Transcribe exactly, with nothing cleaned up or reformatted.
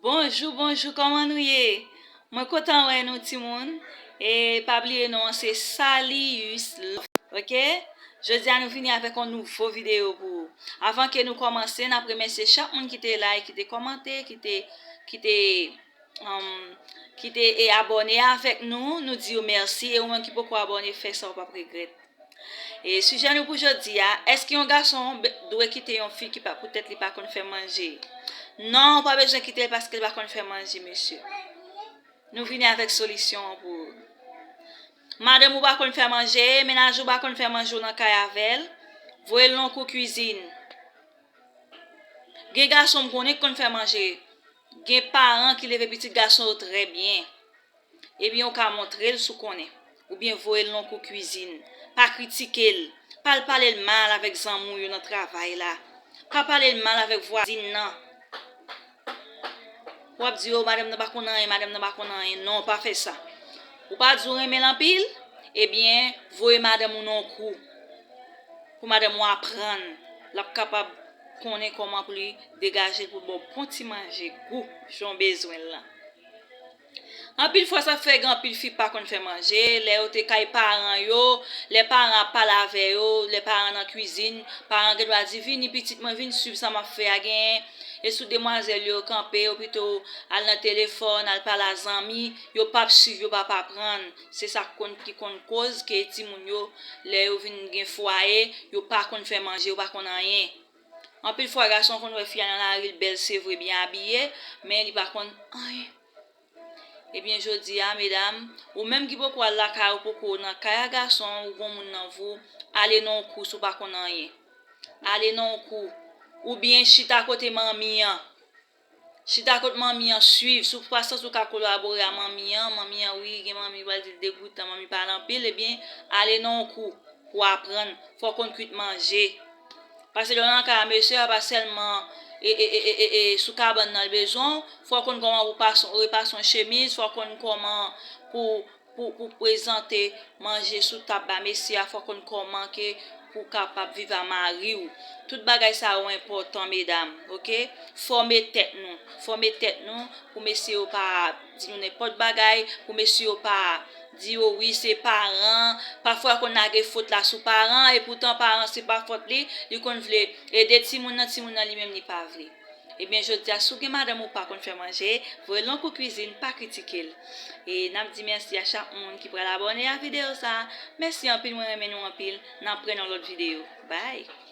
Bonjou, bonjou, kòman nou ye? Mwen kontan wè nou, timoun. E pa bliye non an se Salius Love, oke? Jodi a nou vini avèk yon nouvo videyo pou ou. Avan ke nou kòmanse, n ap remèsye chak moun ki te like, ki te kòmante, ki te, ki te, um, ki te e abòne avèk nou. Nou di yo mèsi. E ou menm ki poko abòne, fè sa, ou p ap regrèt. E sijè nou pou jodi a, èske yon gason be- dwe kite yon fi ki pa poutèt li pa konn fè manje? Non, ou pa bezwen kite l paske l pa konn fè manje, mesye. Nou vini avèk solisyon an pou ou. Madanm ou pa konn fè manje, mennaj ou pa konn fè manje, ou nan kay avè l, voye l nan kou kwizin. Gen gason m konnen ki konn fè manje. Gen paran ki leve pitit gason yo trè byen. Ebyen, ou ka montre l si w konnen. Oubyen voye l nan kou kwizin. Pa kritike l. Pa al pale l mal avèk zanmi w yo nan travay la. Pa pale l mal avèk vwazin nan. W ap di, "O, madanm nan pa konn anyen, madanm nan pa konn anyen." Non, pa fè sa. Ou pa di w renmen l anpil? Ebyen, voye madanm ou nan yon kou. Pou madanm ou aprann. L ap kapab konnen kòman pou li degaje l pou l ba w bon ti manje gou, jan w bezwen l lan. Anpil fwa, sa fè gen anpil fi pa konn fè manje. Lè yo te kay paran yo, lè paran ap pale avè yo, lè paran nan kwizin, paran gen dwa di, "Vini, pitit mwen, vin swiv sa m ap fè a." Genyen, e sou demwazèl yo kanpe, yo pito al nan telefòn, al pale a zanmi, yo p ap swiv, yo p ap aprann. Se sa k konn, ki konn koz ke timoun yo, lè yo vin gen fwaye, yo pa konn fè manje, yo pa konn anyen. Anpil fwa, gason konn wè fi a nan lari, l bèl, se vre, byen abiye, men li pa konn anyen. Ebyen, jodi a, medam, ou menm ki poko al lakay, ou poko nan kay a gason, ou gon moun nan vi w, ale nan yon kou si w pa konn anyen. Ale nan yon kou. Oubyen chita kote manmi an. Chita kot manmi an, swiv. Si w pa santi w ka kolabore a manmi an, manmi an, wi, gen manmi pral di l degoutan, manmi pale anpil, ebyen, ale nan yon kou pou aprann. Fò w konn kwit manje. Paske lè w nan kay a mesye a, pa sèlman e, e, e, e, e, e, sou kabann nan l bezwen w, fò w konn kòman pou pase, repase yon chemiz, fò w konn kòman pou, pou, pou prezante manje sou tab ba mesye a, fò w konn kòman ke pou w kapab viv a mari w. Tout bagay sa yo enpòtan, medam, oke? Fòme tèt nou. Fòme tèt nou pou mesye yo pa di nou nenpòt bagay, pou mesye yo pa di yo wi, se paran. Pafwa, yo konn lage fòt la sou paran, e poutan paran, se pa fòt li, li konn vle ede timoun nan, timoun nan li menm li pa vle. Ebyen, jodi a, si w gen madanm ou pa konn fè manje, voye l nan kou kwizin, pa kritike l. E n ap di mèsi a chak moun ki pral abòne a videyo sa a. Mèsi anpil, mwen renmen nou anpil. N ap wè nan lòt videyo. Bye!